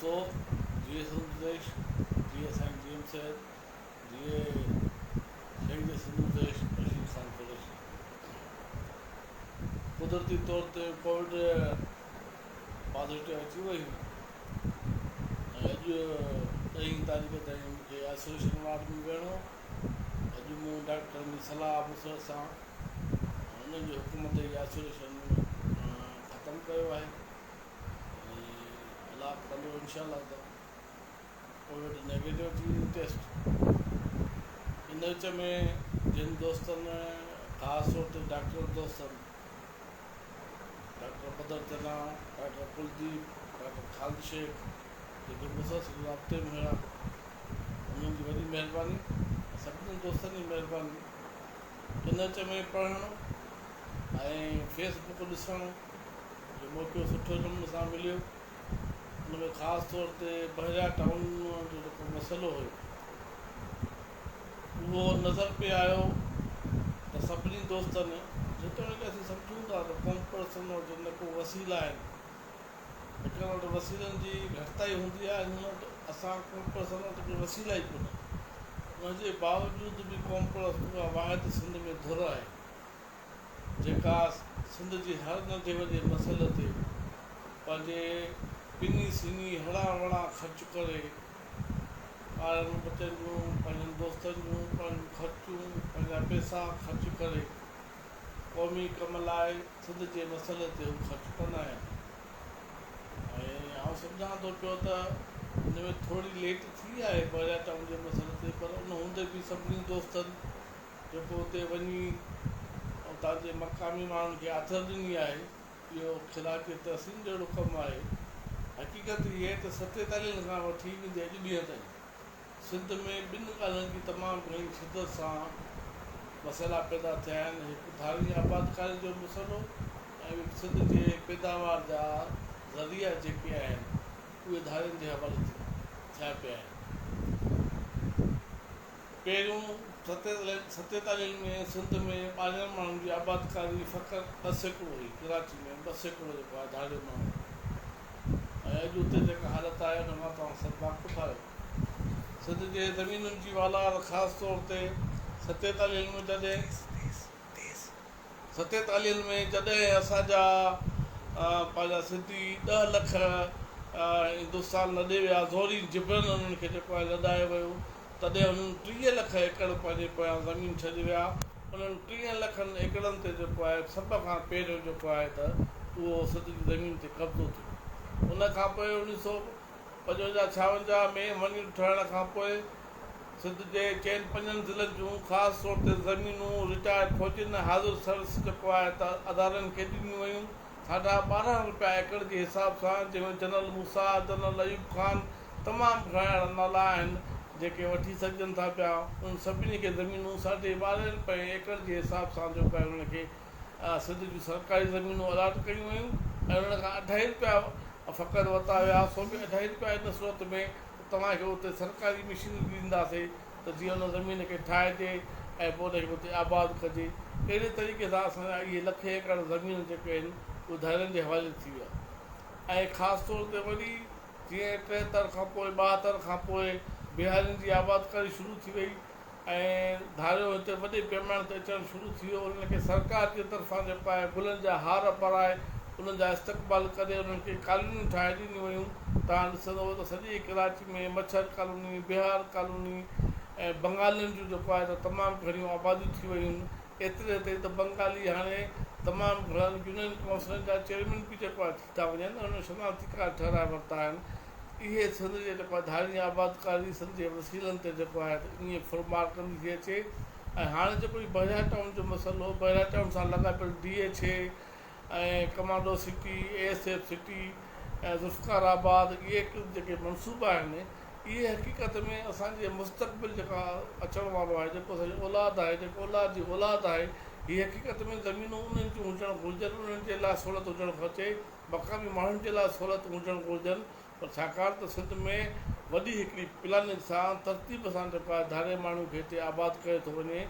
دوستو جيئي سنڌ ديش جيئي سائين جي ايم سيد جيئي شهيد سنڌو ديش رشيد خان قريشي قدرتي طور تي ڪووڊ پازيٽو اچي وئي ۽ اڄ ڏهين تاريخ تائين مون کي آئسوليشن وارڊ ۾ ويهڻو اڄ مون ڊاڪٽرن جي صلاح مشوري سان انهن جي حڪم تي آئسوليشن ختم ڪيو آهي ۽ الله ڪندو انشاء الله ته ڪووڊ نيگيٽو اچي ويندي ٽيسٽ. ان وچ ۾ جن دوستن خاص طور تي ڊاڪٽر دوستن doctor Badar Channa, doctor Kuldeep, doctor Khalid Shaikh جيڪي مسلسل رابطي ۾ هيا انهن جي وڏي مهرباني ۽ سڀني دوستن جي مهرباني ان وچ ۾ پڙهڻ ۽ فيس بڪ ڏسڻ جو موقعو سٺو نموني سان مليو. ان ۾ خاص طور تي بحريا ٽائون جو جيڪو مسئلو هيو اهو نظر پئي آيو ته سڀني دوستن جيتوڻيڪ اسين سمجهون ٿا ته قوم پرستن وٽ نه ڪو وسيلا آهن هڪن وٽ وسيلن جي گهٽتائي هوندي آهي هن وٽ اسان قوم پرستن وٽ ڪي وسيلا ئي ڪونهن ان جي باوجود به قوم پرست اها واحد سنڌ ۾ ڌر آهي جيڪا سنڌ جي هر ننڍي وڏي مسئلي تي پنهنجي پني سيني هڙان وڙان خرچ ڪري ٻارن ٻچن جون، پنهنجن دوستن جون، پنهنجون خرچون، پنهنجا پئسا خرچ ڪري قومي ڪم لاء سنڌ جي مسئلي تي هو خرچ ڪندا آهن ۽ آئون سمجهان ٿو پيو ته ان ۾ ٿوري ليٽ ٿي آهي بحريا ٽائون جي مسئلي تي پر ان هوندي به سڀني دوستن جيڪو اتي وڃي اتان جي مقامي ماڻهن کي آٿت ڏني آهي، اهو خراج تحسين جهڙو ڪم آهي. حقيقت هيء آهي ته ستيتاليهن کان وٺي ويندي اڄ ڏينهن تائين سنڌ ۾ ٻن ڳالهين جي تمام گهڻي شدت سان مسئلا پيدا ٿيا آهن، هڪ ڌارين آبادڪاري جو مسئلو ۽ ٻيو سنڌ جي پيداوار جا ذريعا جيڪي آهن اهي ڌارين جي حوالي ٿيا پيا آهن. پهريون ستيتاليهن ۾ سنڌ ۾ ٻاهرين ماڻهن جي آبادڪاري فقط 2% هئي، ڪراچي ۾ 2% جيڪو آهي ڌاريو ماڻهو هو ۽ اڄ اتي جيڪا حالت آهي ان مان توهان سڀ واقف آهيو. سنڌ جي زمينن جي والار خاص طور تي ستيتاليهن ۾ جڏهن ستيتاليهن ۾ جڏهن اسان جا پنهنجا سنڌي 10 لک هندستان لڏي ويا، زوري جبرن انهن کي جيڪو آهي لڏايو ويو، تڏهن انهن 30 لک ايڪڙ پنهنجي پويان زمين ڇڏي ويا. انهن 30 لکن ايڪڙن تي جيڪو آهي سڀ کان پهريون جيڪو آهي ته اهو سنڌ جي زمين تي قبضو ٿيو. ان کان پوء 1955 56 ۾ ون يونٽ ٺهڻ کان پوء سنڌ جي چئن پنجن ضلعن جون خاص طور تي زمينون رٽائرڊ فوجين ۽ حاضر سروس جيڪو آهي ته ادارن کي ڏنيون ويون ساڍا 12 روپيا ايڪڙ جي حساب سان جنهن ۾ جنرل موسيٰ، جنرل ايوب خان تمام گهڻا اهڙا نالا آهن جيڪي وٺي سگهجن ٿا پيا انهن سڀني کي زمينون ساڍي 12 روپين ايڪڙ جي حساب سان جيڪو آهي انهن کي سنڌ جون سرڪاري زمينون الاٽ ڪيون ويون ۽ انهن کان اڍائي روپيا فقط ورتا ويا سو به اڍائي روپيا ان صورت ۾ ته توهان کي اتي سرڪاري مشينري ڏينداسين ته جيئن ان زمين کي ٺاهجي ۽ پوء ان کي اتي آباد ڪجي. اهڙي طريقي سان اسان جا اهي لکين ايڪڙ زمين جيڪي آهن اهي ڌارين جي حوالي ٿي ويا ۽ خاص طور تي وري جيئن 73 کان پوء 72 کان پوء بهارين جي آبادڪاري شروع ٿي وئي ۽ ڌاريو هتي وڏي پيماني تي اچڻ شروع ٿي ويو، انهن کي سرڪار جي طرفان جيڪو آهي گلن جا هار پارائي انهن جا استقبال ڪري انهن کي ڪالونيون ٺاهي ڏنيون ويون، توهان ڏسندو ته سڄي ڪراچي ۾ مڇر ڪالوني، بهار ڪالوني ۽ بنگالين جون جيڪو آهي ته تمام گهڻيون آباديون ٿي ويون، ايتري تائين ته بنگالي هاڻي تمام گهڻن يونين ڪائونسلن جا چيئرمين به جيڪو آهي ٿي ٿا وڃن ۽ انهن شناختي ڪارڊ ٺهرائي ورتا آهن. اهي سنڌ جي جيڪو آهي ڌارين آبادڪاري سنڌ جي وسيلن تي جيڪو آهي ته ائين ڦرمار ڪندي ٿي اچي ۽ هاڻي جيڪو هي بحريا ٽائون جو مسئلو بحريا ٽائون سان لاڳاپيل D H A ۽ commando city, A S F city ۽ Zulfiqar Abad اهي جيڪي منصوبا آهن اهي حقيقت ۾ اسان جي مستقبل جيڪا اچڻ وارو آهي جيڪو اسان جو اولاد آهي جيڪو اولاد جي اولاد آهي هي حقيقت ۾ زمينون انهن جون هجڻ گهرجن انهن جي لاء سهولت هجڻ کپي مقامي ماڻهن جي لاء سهولتون هجڻ گهرجن پر ڇاڪاڻ ته سنڌ ۾ وڏي هڪڙي پلاننگ سان ترتيب سان جيڪو آهي ڌارين ماڻهن کي هتي آباد ڪيو ٿو وڃي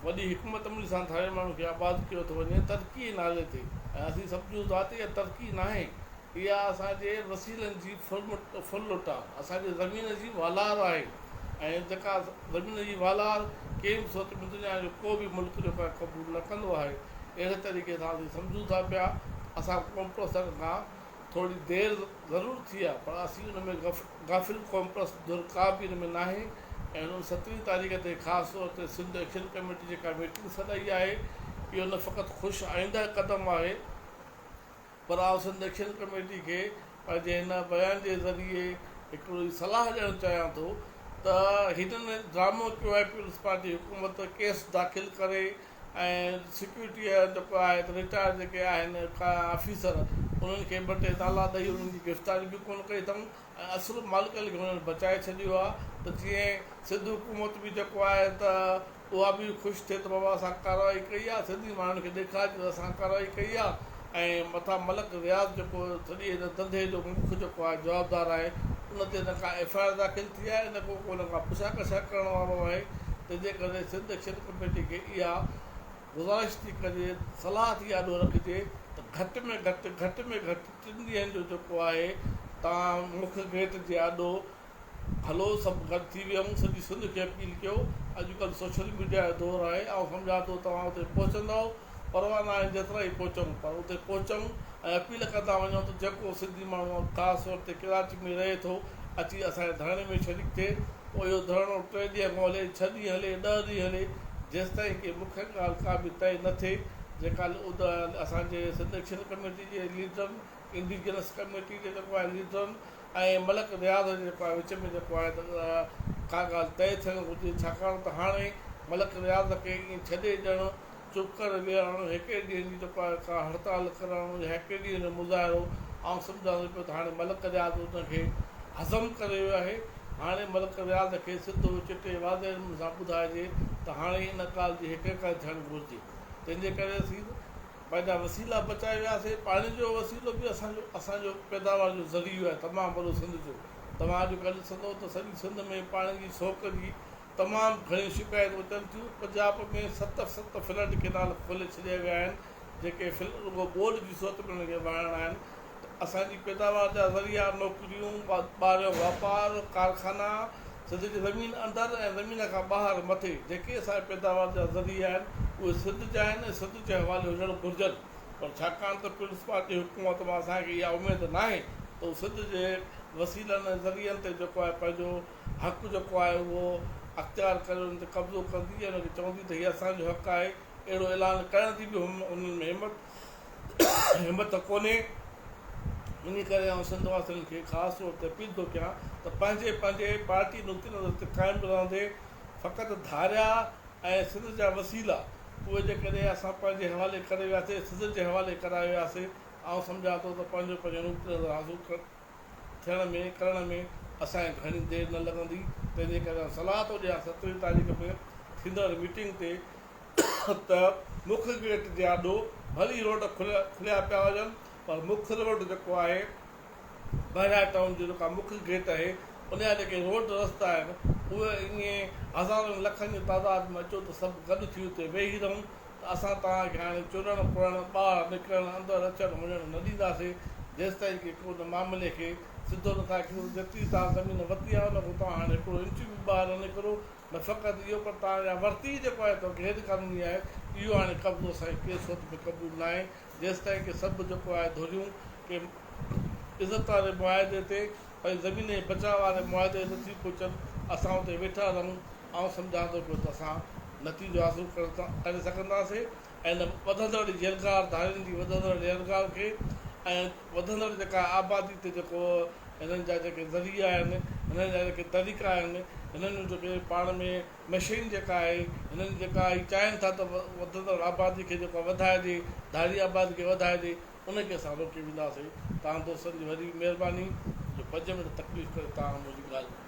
وڏي حڪمت عملي سان ڌارين ماڻهن کي آباد ڪيو ٿو وڃي ترقي جي نالي تي ۽ اسين سمجهون ٿا ته اها ترقي ناهي اها اسان جي وسيلن جي ڦرلٽ آهي، اسان جي زمين جي والار آهي ۽ جيڪا زمين جي والار ڪنهن به صورت ۾ دنيا جو ڪو به ملڪ جيڪو آهي قبول نه ڪندو آهي. اهڙي طريقي سان اسين سمجهون ٿا پيا اسان قومپرستن کان ٿوري دير ضرور ٿي آهي پر اسين ان ۾ غافل قومپرست ڌر ڪا به ان ۾ ناهي ۽ انهن سترهين تاريخ تي خاص طور تي سنڌ ايڪشن ڪميٽي جيڪا ميٽنگ سڏائي آهي اهو نه فقط خوش آئنده قدم آهي پر آئون سنڌ ايڪشن ڪميٽي کي پنهنجي هن بيان جي ذريعي هڪڙي صلاح ڏيڻ چاهيان ٿو ته هنن ڊرامو ڪيو آهي پيپلز پارٽي حڪومت ڪيس داخل ڪري ۽ سيڪيورٽي جا جيڪو آهي ته رٽائر جيڪي آهن آفيسر انهن کي ٻه ٽي نالا ڏئي انهن جي گرفتاري به ڪونه ڪئي اٿئون ۽ اصل مالڪن کي انهن بچائي ڇڏيو آهي ته جيئن سنڌ حڪومت به جيڪو آهي ته اها به خوش ٿئي ته بابا اسان ڪارروائي ڪئي آهي سنڌي ماڻهن کي ڏيکارجي ته اسان ڪارروائي ڪئي آهي ۽ مٿان ملڪ رياض جيڪو سڄي هن ڌنڌي جو مک جيڪو آهي جوابدار آهي ان تي نه ڪا ايف I R داخل ٿي آهي نه ڪو ان کان پڇا ڪڇا ڪرڻ وارو آهي تنهن جي ڪري سنڌ ايڪشن ڪميٽي کي اها گذارش ٿي ڪجي، صلاح ٿي آڏو رکجي ته گهٽ ۾ گهٽ گهٽ ۾ گهٽ ٽن ڏينهن جو جيڪو آهي توهان مک گيٽ جي آڏو هلو سڀ گڏ ٿي ويهون سڄي سنڌ کي اپيل ڪيو اڄڪلهه سوشل ميڊيا جو دور آهي آئون سمجهان ٿو توهان اتي پهچندؤ پرواهه ناهي جيترا ئي پهچون پر اتي پهچون ۽ اپيل ڪندا وڃون ته جيڪو سنڌي ماڻهو خاص طور تي ڪراچي ۾ رهي ٿو اچي اسان جي ڌرڻي ۾ شريڪ ٿئي پوء اهو ڌرڻو ٽي ڏينهن کان هلي، ڇهه ڏينهن هلي، ڏهه ڏينهن هلي، جيستائين ڪي مکيه ڳالهه ڪا به طئي نه ٿئي، جيڪا اسان جي سنڌ ايڪشن ڪميٽي جي ليڊرن، انڊيجنس ڪميٽي جي جيڪو آهي ليڊرن ۽ ملڪ رياض جي جيڪو آهي وچ ۾ جيڪو آهي ته ڪا ڳالهه طئي ٿيڻ گهرجي، ڇاڪاڻ ته هاڻي ملڪ رياض کي ائين ڇڏي ڏيڻ چپ ڪري ويهارڻ، هڪڙي ڏينهن جي جيڪو آهي ڪا هڙتال ڪرائڻ يا هڪڙي ڏينهن جو مظاهرو، آئون سمجهان ٿو پيو ته هاڻي ملڪ رياض ان کي هضم ڪري ويو آهي. هاڻي ملڪ رياض کي سڌو چٽي واضح نموني سان ٻڌائجي ته هاڻي ان ڳالهه جي حقيقت ٿيڻ گهرجي. تنهن جي ڪري اسين پنهنجا وسيلا بچائي وياسي. پاڻي جو وسيلو به اسان جو اسان جو پيداوار جو ذريعو آهي تمام وڏو سنڌ جو. توهان اڄ ڪلهه ڏسندو ته سڄي سنڌ ۾ پاڻي جي سوڪ جي تمام گهڻيون شڪايتون اچن ٿيون، پنجاب ۾ ست ست فلڊ ڪينال کولي ڇڏيا ويا آهن، جيڪي فل رڳو ٻوڏ جي صورت ۾ انهن کي وهائڻا آهن ته اسان جي پيداوار جا ذريعا نوڪريون، ٻاهريون واپار، ڪارخانا، سنڌ جي زمين اندر ۽ زمين کان ٻاهر مٿي جيڪي اسان جي پيداوار جا ذريعا آهن اهي سنڌ جا آهن ۽ سنڌ جي حوالي هجڻ گهرجن پر ڇاڪاڻ ته پيپلز پارٽي حڪومت مان اسان کي اها اميد ناهي ته هو سنڌ جي وسيلن ۽ ذريعن تي جيڪو آهي پنهنجو حق جيڪو آهي اهو اختيار ڪري ان تي قبضو ڪندي ۽ ان کي چوندي ته هي اسان جو حق آهي اهڙو اعلان ڪرڻ جي به انهن ۾ همت همت ڪونهي انهي ڪري آئون سنڌ واسين کي خاص طور تي اپيل ٿو ڪيان ته پنهنجي پنهنجي پارٽي نقطي نظر تي قائم رهندي فقط ڌاريا ۽ سنڌ جا وسيلا اهي جيڪڏهن اسان پنهنجي حوالي ڪري وياسي سنڌ جي حوالي ڪرائي وياسي آئون سمجهان ٿو ته پنهنجو پنهنجو نقطي نظر حاصل ٿيڻ ۾ ڪرڻ ۾ اسان کي گهڻي دير نه لڳندي، تنهن جي ڪري آئون صلاح ٿو ڏيان سترهين تاريخ ۾ ٿيندڙ ميٽنگ تي ته مک گيٽ جي آڏو ڀلي روڊ کليا پيا هجن پر مک روڊ جيڪو آهي بحريا ٽائون جو جيڪا مک گيٽ آهي ان جا جيڪي روڊ رستا آهن اهي ائين هزارن لکن جي تعداد ۾ اچو ته سڀ گڏ ٿي اتي ويهي رهون ته اسان توهان کي هاڻي چرڻ پرڻ، ٻاهر نڪرڻ، اندر اچڻ وڃڻ نه ڏينداسين، جيستائين ڪي ڪو ان معاملي کي سڌو نٿا ڪيون، جيتري توهان زمين ورتي آهي ان کان توهان هاڻي هڪڙو انچ به ٻاهر نه نڪرو، نه فقط اهو پر توهان اها ورتي ئي جيڪو آهي ته غير قانوني آهي، اهو هاڻي قبضو اسان کي ڪنهن صورت ۾ قبول ناهي، جيستائين ڪي سڀ جيڪو آهي ڌريون ڪي عزت واري معاهدي تي پنهنجي زمين جي بچاء واري معاهدي تي نٿي پهچن، اسان اتي ويٺا رهون. آئون سمجهان ٿو پيو ته اسان نتيجو حاصل ڪري سگهنداسين ۽ ان وڌندڙ يلغار ڌارين جي وڌندڙ يلغار کي ۽ وڌندڙ جيڪا آبادي تي جيڪو هنن جا جيڪي ذريعا آهن هنن جا جيڪي طريقا آهن هنن جون جيڪي پاڻ ۾ مشين جيڪا آهي هنن جيڪا هي چاهين ٿا ته وڌندڙ آبادي کي جيڪو وڌائجي ڌاري آبادي کي وڌائجي ان کي اسان روڪي وينداسين توهان دوستن جي وڏي مهرباني جو پنج منٽ تڪليف ڪري توهان منهنجي ڳالهه.